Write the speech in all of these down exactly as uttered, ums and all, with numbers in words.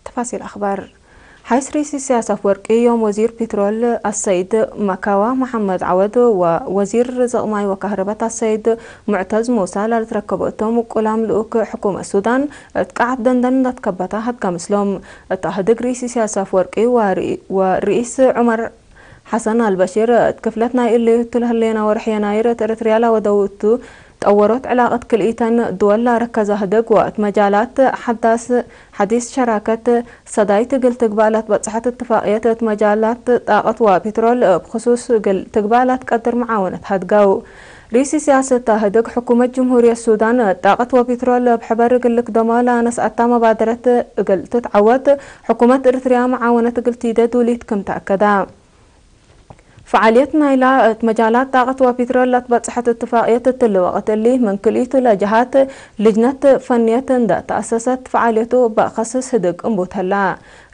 ተፋሲል አኽባር። ሐይስ ርኢስ ኢሰያስ አፍወርቂ ዮም ወዚር ፒትሮል አሰይድ መካዋ መሐመድ ዐወድ ወወዚር ርዝቅ ማይ ወካህረበት አሰይድ ሙዕተዝ ሙሳ ላልትረከቡ እቶም ቅላም ልኡክ ሕኩመት ሱዳን እት ቃዐት ደንደን ለትከበታ ሀድጋ ምስሎም። እት አህድግ ርኢስ ኢሰያስ አፍወርቂ ወርኢስ ዑመር ሐሰን አልበሺር፣ እት ክፍለት ናይ እሊ ህቱ ለህሌና ወርሕ የናይር እት ኤረትርያ ለአወደው እቱ ጠወሮት ዕላቀት ክልኢተን ድወል ለአረከዘ ህድግ ወእት መጃላት ሐዳስ ሐዲስ ሸራከት ሰዳይት እግል ትግባእ ለትበጽሐት እትፋቅየት እት መጃላት ጣቀት ወፒትሮል እብ ክሱስ እግል ትግባእ ለትቀድር መዓወነት ሀድገው። ርኢስ ኢሰያስ እተ ህድግ ሕኩመት ጅምሁርየት ሱዳን ጣቀት ወፒትሮል እብ ሕበር እግል ልክደሞ ለአነስአታ መባደረት እግል ትትዐወት ሕኩመት ኤረትርያ መዓወነት እግል ቲዴ ዱሊት ክም ተአከዳ። ፈዓልየት ናይላ እት መጃላት ጣቀት ወፒትሮል ለትበጽሐት እትፋቅየት እትሊ ወቅት እሊ፣ ምን ክልኢቱ ለጀሃት ልጅነት ፈንየት እንደ ተአሰሰት ፈዓልየቱ በአከስስ ህድግ እንቡት ህላ።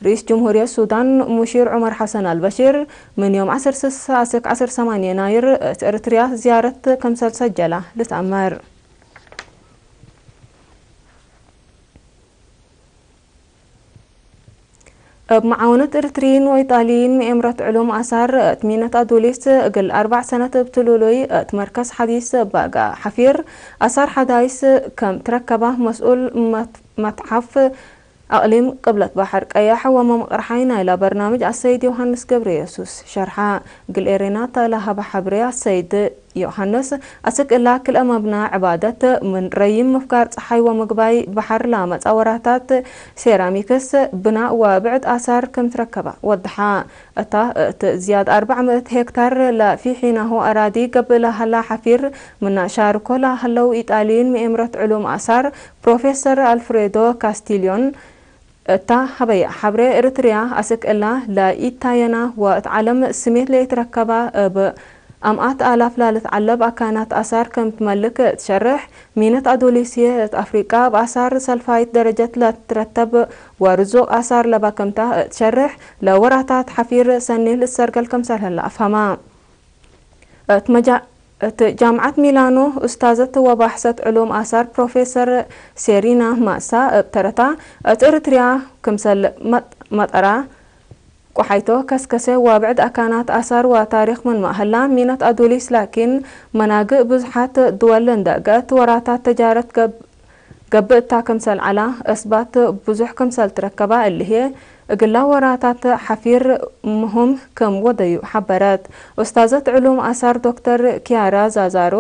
ርኢስ ጅምሁርየት ሱዳን ሙሺር ዑመር ሐሰን አልበሺር፣ ምን ዮም ዐስር ስሳ አስክ ዐስር ሰማንየ የናይር እት ኤረትርያ ዝያረት ክምሰል ሰጀላ ልትአመር። እብ መዓውነት ኤረትርይን ወኢጣልይን ምኤምረት ዕሉም አሳር እት ሚነት አዱሊስ እግል አርበዕ ሰነት እብ ትሉሉይ እት መርከዝ ሐዲስ ባጋ ሐፊር አሳር ሐዳይስ ከም ትረከባ መስኡል መት-፣ መትሐፍ አቅሊም ቅብለት በሐር ቀያሕ ወመምቅርሓይ ናይላ በርናምጅ አሰይድ ዮሐንስ ገብረየሱስ ሸርሐ። እግል ኤሬና ተ ለሀበ ሐብሬ አሰይድ ዮሐንስ፣ አስክ እላ ክልኤ መብና ዕባደት ምን ረዪም ምፍጋር ጸሓይ ወምግባይ በሐር ለአመጽአ ወራታት ሴራሚክስ፣ ብናእ ወብዕድ አሳር ክም ትረከበ ወደሐ። እታ እት ዝያድ አርበዕ ምእት ሄክታር ለፊሒናሁ አራዲ ገብእ ለሀላ ሐፊር፣ ምና ሻርኮ ለሀለው ኢጣልይን ምኤምረት ዕሉም አሳር ፕሮፌሰር አልፍሬዶ ካስቲልዮን፣ እታ ሀበየ ሐብሬ፣ ኤረትርያ አስክ እላ ለኢታየና ወእት ዐለም ስሜት ለኢትረከባ እብ አምኣት አላፍ ላልትዐለብ አካናት አሳር ከም ትመልክ ትሸርሕ። ሚነት አዶሊስየ እት አፍሪቃ እብ አሳር ሰልፋይት ደረጀት ለትረተብ ወርዙቅ አሳር ለባክምታ እት ሸርሕ፣ ለወራታት ሐፊር ሰኒ ልትሰርገል ክምሰል ህለ አፍሀማ። እት መጃ-፣ እት ጃምዐት ሚላኖ ኡስታዘት ወባሕሰት ዕሉም አሳር ፕሮፌሰር ሴሪና ማሳ እብ ተረታ፣ እት ኤረትርያ ክምሰል መጥ-፣ መጠራ፣ ቆሓይቶ፣ ከስከሰ ወብዕድ አካናት አሳር ወታሪክ ምንመ ሀላ፣ ሚነት አዱሊስ ላኪን መናግእ ብዙሓት ድወል እንደ ገአት ወራታት ተጃረት ገብ-፣ ገብእ እታ ክምሰል ዐላ፣ እስባት ብዙሕ ክምሰል ትረከባ እሊ ህዬ፣ እግላ ወራታት ሐፊር ምህም ክም ወደዩ ሐበረት። ኡስታዘት ዕሉም አሳር ዶክተር ኪያራ ዛዛሮ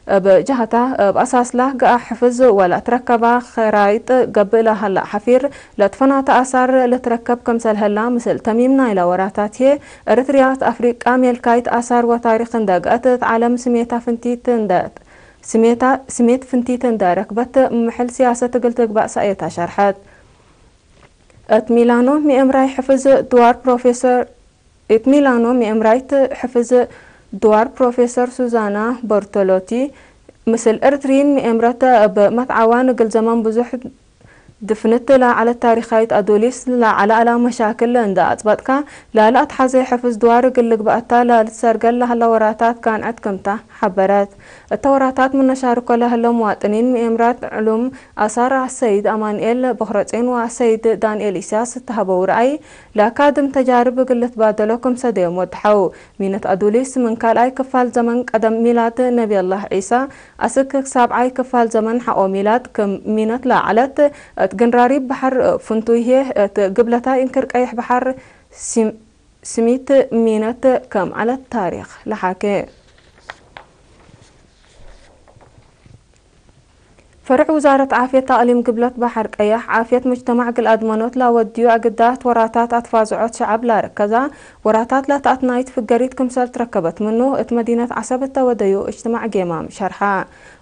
እብ ጀሀታ፣ እብ አሳስላ ገአ ሕፍዝ ወለትረከባ ኸራይጥ ገብእ ለሀላ ሐፊር ለትፈናተ አሳር ልትረከብ ክምሰል ህላ ምስል ተሚም ናይላ ወራታት ህዬ፣ ኤረትርያ እት አፍሪቃ ሜልካይት አሳር ወታሪክ እንደ ገአት እት ዐለም ስሜታ ፍንቲት እንደ ስሜታ፣ ስሜት ፍንቲት እንደ ረክበት፣ ምሕል ሲያሰት እግል ትግባእ ሰእየታ ሸርሐት። እት ሚላኖ ምኤምራይ ሕፍዝ ድዋር ፕሮፌሰር፣ እት ሚላኖ ምኤምራይት ሕፍዝ ድዋር ፕሮፌሰር ሱዛና ቦርቶሎቲ፣ ምስል ኤረትርይን ምኤምረት እብ መትዓዋን እግል ዘመን ብዙሕ ድፍንት ለዐለት ታሪካይት አዶሊስ ለዐለ አላ መሻክል እንደ አጽበጥካ፣ ላለ አትሐዜ ሕፍዝ ድዋር እግል ልግበአታ ለልትሰርገል ለሀለ ወራታት ጋንዐት ክምታ ሐበረት። እተ ወራታት ምነ ሻርኮ ለህለ ሙዋጥኒን ምኤምራት ዕሉም አሳር አሰይድ አማንኤል ቦኽረጼን ወአሰይድ ዳንኤል ኢሳያስ እተሀበው ረአይ፣ ለአካድም ተጃርብ እግል ልትባደሎ ክም ሰደዮም ወድሐው። ሚነት አዱሊስ ምን ካልኣይ ክፋል ዘመን ቀደም ሚላድ ነብየላህ ዒሳ አስክ ሳብዓይ ክፋል ዘመን ሐቆ ሚላድ ክም ሚነት ለዐለት፣ እት ግንራሪብ በሐር ፍንቱይ ህዬ እት ግብለታይ እንክር ቀይሕ በሐር ሲም-፣ ስሚት ሚነት ከም ዐለት ታሪክ ለሓኬ። ፈርዕ ውዛረት ዓፍየት አቅሊም ግብለት በሐር ቀያሕ፣ ዓፍየት ሙጅተማዕ እግል አድመኖት ለአወድዩ አግዳት ወራታት አትፋዝዖት ሸዐብ ለአረከዛ ወራታት ለተአትናይት ፍገሪት ክምሰል ትረከበት ምኑ፣ እት መዲነት ዐሰብ እተ ወደዩ እጅትማዕ ጌማም ሸርሐ።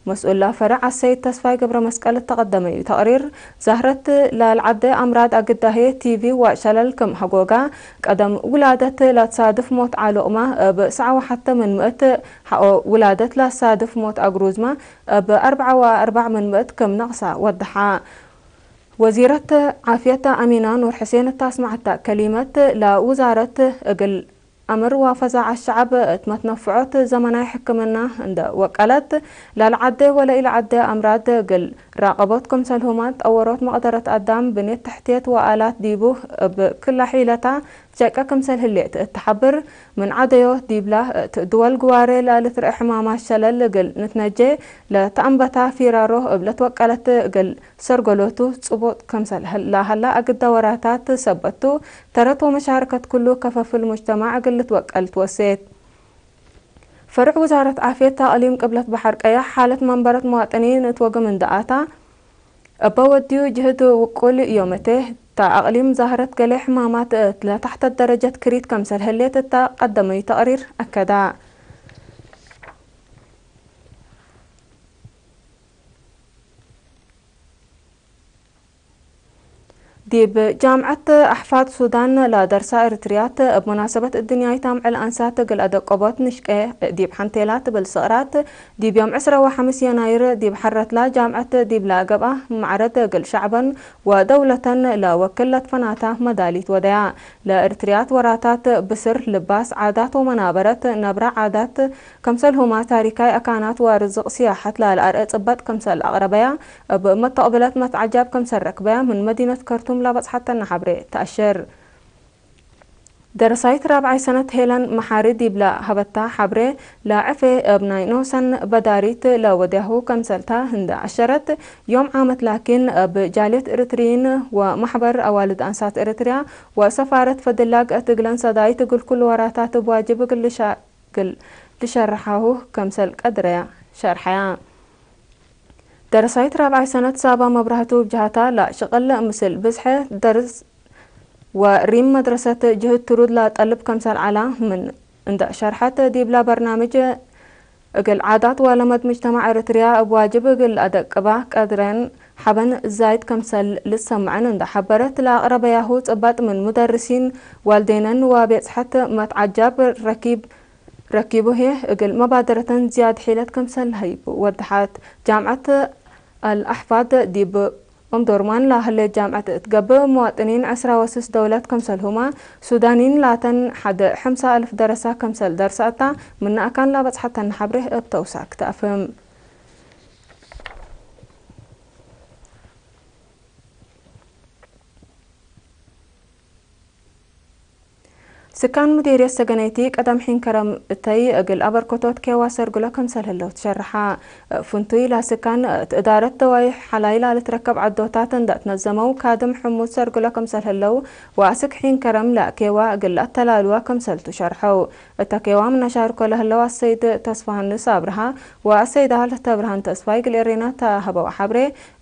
መስኡላ ፈርዕ አሰይድ ተስፋይ ገብረመስቀል እተ ቀደመዩ ተቅሪር፣ ዛህረት ለልዐደ አምራድ አግዳሄ ቲቪ ወሸለል ክም ሀጎጋ፣ ቀደም ውላደት ለትሳድፍ ሞት ዓሉቅመ እብ ሰዓ ወሐተ ምን ምእት፣ ሐቆ ውላደት ለትሳድፍ ሞት አግሩዝመ እብ አርበዓ ወአርበዕ ምን ምእት ክም ነቅሳ ወደሐ። ወዚረት ዓፍየት አሚና ኑር ሕሴን እተ አስመዐተ ከሊመት፣ ለውዛረት እግል አምር ወፈዛዐት ሸዐብ እት መትነፍዖት ዘመናይ ሕክምና እንደ ወቀለት፣ ለልዓዴ ወለኢልዓዴ አምራድ እግል ራቀቦት ክምሰልሁመ፣ ጠወሮት መቅደረት አዳም ብኔት ተሕትየት ወአላት ዲቡ እብ ክለ ሒለታ ትሸቄ ክምሰል ህሌት እት ተሐብር፣ ምን ዐደዮ ዲብላ እት ድወል ግዋሬ ለልትርኤ ሕማማት ሸለል እግል ንትነጄ ለተአንበታ ፊራሮ እብ ለትወቀለት እግል ሰርገሎቱ ጽቡጥ ክምሰል ለሀላ አግደ ወራታት ሰበት ቱ፣ ተረት ወመሻረከት ኩሉ ከፈፍል ሙጅተማዕ እግል ልትወቀል ትወሴት። ፈርዕ ውዛረት ዓፍየት ተእቅሊም ቅብለት በሐር ቀያሕ፣ ሓለት መንበረት መዋጥኒን እት ወግም እንደ አታ፣ እበ ወድዩ ጅህድ ውቁል ዮምቴ፣ እተ አቅሊም ዛህረት ገሌ ሕማማት እት ለታሕተት ደረጀት ክሪት ከምሰል ህሌት እተ ቀደመዩ ተቅሪር አከዳ። ዲብ ጃምዐት አሕፋድ ሱዳን ለደርሳ ኤሪትርያት፣ እብ መናሰበት እድንያይት አምዕል አንሳት እግል አደቀቦት ንሽቄ ዲብ ሐንቴላ ትብል ስቅራት፣ ዲብ ዮም ዕስረ ወሐምስ የናይር ዲብ ሐረትላ ጃምዐት ዲብላ ገብአ፣ መዕረድ እግል ሸዕበን ወደውለተን ለወክል ለትፈናታ መዳሊት ወደያ። ለኤሪትርያት ወራታት ብስር፣ ልባስ፣ ዓዳት ወመናበረት፣ ነብረ ዓዳት፣ ከምሰልሁማ ታሪካይ አካናት ወርዝቅ ስያሐት ላለአርአ ጽበጥ ከምሰል አቅረበያ፣ እብ መተቅብለት መትዐጃብ ከምሰል ረክበያ ምን መዲነት ከርቱም ለበጽሐተነ ሐብሬ ተአሽር። ደረሳይት ራብዓይ ሰነት ሄለን መሓሪ ዲብለ ሀበታ ሐብሬ፣ ለዐፌ እብ ናይ ኖሰን በዳሪት ለወድያሁ ከምሰልታ እንደ አሸረት፣ ዮም ዓመት ላኪን እብ ጃልየት ኤሪትርይን ወመሕበር አዋልድ አንሳት ኤሪትርያ ወሰፋረት ፈድላግ እት እግለን ሰዳይት እግል ኩሉ ወራታት እብ ዋጅብ እግል ልሸ-፣ እግል ልሸርሓሁ ከምሰል ቀድረያ ሸርሐያ። ደረሳይት ራብዓይ ሰነት ሳባ መብራህቱ እብ ጀሀታ፣ ለሽቅል ምስል ብዝሐ ደርስ ወሪም መድረሰት ጅህድ ትሩድ ለጠልብ ከምሰል ዐላ ምን እንደ ሸርሐት፣ ዲብላ በርናምጅ እግል ዓዳት ወለመድ ሙጅተማዕ ኤሪትርያ እብ ዋጅብ እግል አደቅባ ቀድረን ሐበን ዛይድ ከምሰል ልትሰመዐን እንደ ሐበረት፣ ለአቅረበያሁ ጽበጥ ምን ሙደርሲን ዋልዴነን ወቤጽሐት መትዓጃብ ረኪብ ረኪቡ ህዬ፣ እግል መባደረተን ዝያድ ሒለት ክምሰል ለሀይቡ ወደሐት። ጃምዐት አልአሕፋድ ዲብ ኦምዶርማን ለህሌት ጃምዐት እት ገብእ፣ መዋጥኒን ዕስራ ወስስ ደውለት ክምሰልሁመ፣ ሱዳኒን ላተን ሐድ ሕምሳ አልፍ ደረሳ ክምሰል ደርሰ እታ፣ ምነ አካን ለበጽሐተን ሐብሬህ እብ ተውሳክ ተአፍህም። ስካን ሙዴርየት ሰገነይቲ ቀደም ሒን ከረም እተይ እግል አበርከቶት ኬዋ ሰርጉለ ክምሰል ህለው ትሸርሐ። ፍንቱይ ለስካን እት እዳረት ደዋይሕ ሐላይ ለልትረከብ ዐዶታት እንደ ትነዘመው ካድም ሕሙድ ሰርጉለ ክምሰል ህለው ወአስክ ሒን ከረም ለኬዋ እግል ለአተላልዋ ክምሰልቱ ሸርሐው። እተ ኬዋ ምነ ሻርኮ ለህለው አሰይድ ተስፋሃንስ አብርሃ ወአሰይድ አህል ተብርሃን ተስፋይ እግል ኤሬና ተሀበው ሐብሬ፣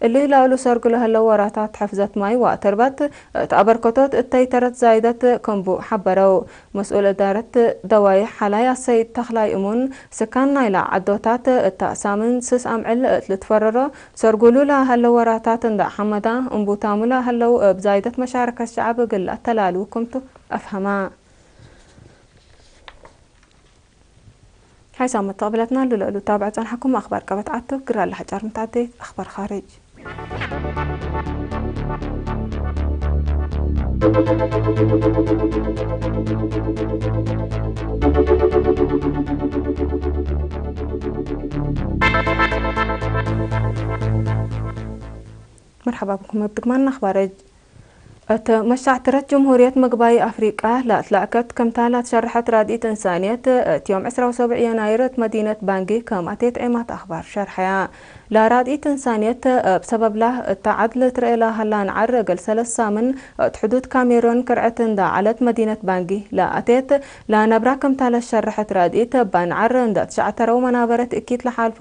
እሊ ለእሉ ሰርጉ ለህለው ወራታት ሕፍዘት ማይ ወአተርበት እት አበርከቶት እተይ ተረት ዛይደት ክምቡ ሐበረው። መስኡል እዳረት ደዋይሕ ሐላይ አሰይድ ተኽላይ እሙን፣ ስካን ናይላ ዐዶታት እተ ሳምን ስስ አምዕል እት ልትፈረሮ ሰርጉሉ ለህለው ወራታት እንዳ ሐመዳ፣ እምቡታሙ ለህለው እብ ዛይደት መሻረከት ሸዐብ እግል አተላሉ ክምቱ አፍሀማ። ሀይሳም መተቅብለትና እሉ ለእሉ ታብዕ ጸንሐኩም። አክባር ቀበት ዐቱ፣ ግራ ለሐጫር ምትዐዴት አክባር ካርጅ። መርሐባ ብኩም እብ ድግማን አክባር እት መሻዕትረት ጅምሁርየት ምግባይ አፍሪቃ ለአትለአከት ክምታ ለትሸርሐት ራድኢት እንሳንየት፣ እት ዮም ዕስራ ወሰብዕ የናይር እት መዲነት ባንጊ ከም አቴት ዔማት አክባር ሸርሐያ። ለራድኢት እንሳንየት እብ ሰበብላ እተ ዐድ ልትርኤ ለሀላ አንዓር እግል ሰለስ ሳምን እት ሕዱድ ካሜሮን ክርዐት እንዳ ዐለት መዲነት ባንጊ ለአቴት ለነብራ ክምታ ለትሸርሐት ራድኢት እብ አንዓር እንዳ ትሸዕተረው መናበረት እኪት ለሓልፎ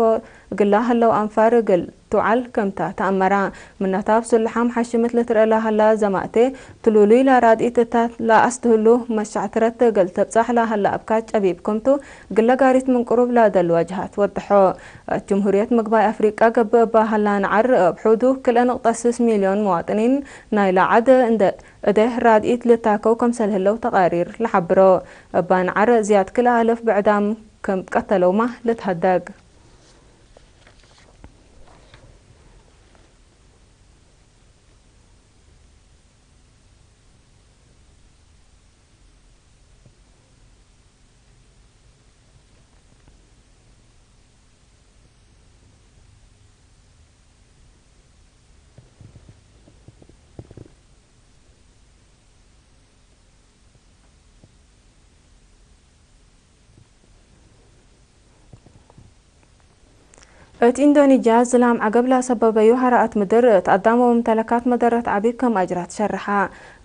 እግላ ሀለው አንፋር እግል ቱ ዐል ክምታ ተአመራ። ምናታ እብ ሱልሓም ሐሽምት ልትርኤ ለሀላ ዘማእቴ፣ ትሉሉይ ለራድኢት እታ ለአስትህሉ መሻዕትረት እግል ትብጻሕ ለሀላ አብካት ጨቢብ ክምቱ፣ እግለ ጋሪት ምን ቅሩብ ለደልዋ ጀሃት ወደሖ። እት ጅምሁርየት ምግባይ አፍሪቃ ገብእ እባ ሀላ አንዓር እብ ሑዱ ክልኤ ንቅጠ ስስ ሚልዮን መዋጥኒን ናይላ ዐድ እንደ እዴህ ራድኢት ልታከው ከምሰል ህለው ተቃሪር ለሐብሮ። እባ አንዓር ዝያድ ክልኤ አልፍ ብዕዳም ክም ቀተለውማ ልትሀደግ። እት ኢንዶኒጅያ ዝላም ዐገብ ለሰበበዩ ሀረአት ምድር እት አዳም ወሙምተለካት መደረት ዐቢ ክም አጅራት ሸርሐ።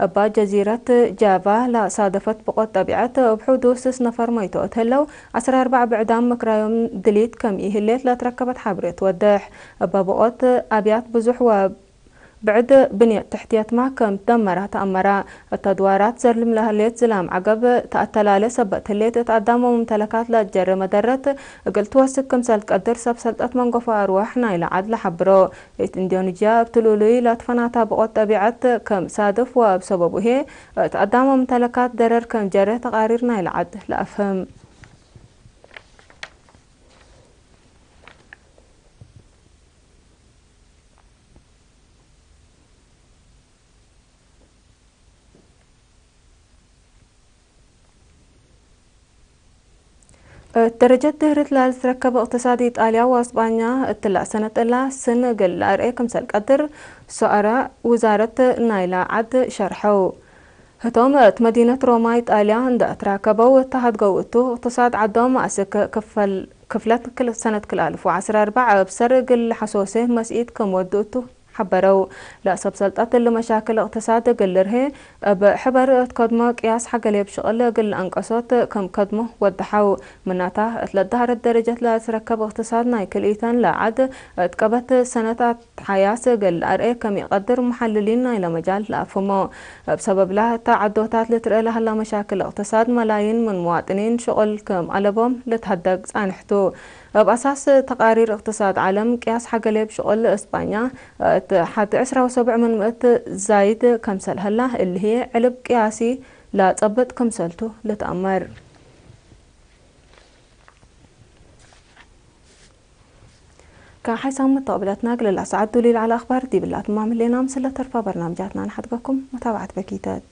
እባ ጀዚረት ጃቫ ለሳደፈት ብቆት ጠቢዐት እብ ሑዱስ ስስ ነፈር መይቶ እት ህለው፣ ዐስር አርበዕ ብዕዳም ምክራዮም ድሊት ከም ኢህሌት ለትረከበት ሐብሬ ትወድሕ። እባ ብቆት አብያት ብዙሕ ወ ብዕድ ብንየት ተሕትየትመ ክም ትደመረ ተአመረ። እት አድዋራት ዘልም ለህሌት ዝላም ዐገብ ተአተላሌ ሰበት ህሌት፣ እት አዳም ወሙምተለካት ለአትጀሬ መደረት እግል ትወስክ ክምሰል ትቀድር ሰብ ሰልጠት መንገፎ አርወሕ ናይለ ዐድ ለሐብሮ። እት ኢንዶኒጅያ እብ ትሉሉይ ለትፈናተ ብቆት ጠቢዐት ክም ሳድፍ ወእብ ሰበቡ ህዬ እት አዳም ወሙምተለካት ደረር ክም ጀሬ ተቃሪር ናይለ ዐድ ለአፍህም። እት ደረጀት ድህርት ለልትረከብ እቅትሳድ ኢጣልያ ወአስጳኛ፣ እትላ ሰነት እላ ስን እግል ለአርኤ ክምሰል ቀድር ሰአረ ውዛረት ናይላ ዐድ ሸርሐው። ህቶም እት መዲነት ሮማ ኢጣልያ እንደ አትራከበው እተ ሀድገው እቱ፣ እቅትሳድ ዐዶም አስክ ክፈል-፣ ክፍለት ክል-፣ ሰነት ክል አልፍ ወዐስር አርበዕ እብ ሰር እግል ለሐሶሴ መስኢት ክም ወዱ እቱ ሐበረው። ለሰብ ሰልጠት እሊ መሻክል እቅትሳድ እግል ልርሄ እብ ሕበር እት ከድሞ ቅያስ ሐገሌብ ሽቅል እግል ለአንቀሶት ክም ከድሞ ወደሐው። ምናታ እት ለዳህረት ደረጀት ለልትረከብ እቅትሳድ ናይ ክልኢተን ለዐድ እት ቀበት ሰነት አትሓያስ እግል ለአርኤ ከም ኢቀድር መሐልሊን ናይለ መጃል ለአፍህሞ። እብ ሰበብላ እተ ዐዶታት ልትርኤ ለሀላ መሻክል እቅትሳድ መላይን ምን መዋጥኒን ሽቅል ክም አለቦም ልትሀደግ ጻንሕቱ። እብ አሳስ ተቃሪር እቅትሳድ ዐለም፣ ቅያስ ሐገሌብ ሽቅል እስጳኛ እት ሐድ ዕስራ ወሰብዕ ምን ምእት ዛይድ ከምሰል ሀላ፣ እሊ ህዬ ዕልብ ቅያሲ ለጸብጥ ክምሰልቱ ልትአመር። ከሐይሳም መተቅብለትና እግል ለአሰዓት ዱሊል ዐለ አክባር ዲብላ ትማም ህሌና፣ ምስለ ተርፋ በርናምጃትና ነሐድገኩም። መታብዐት በኪተት።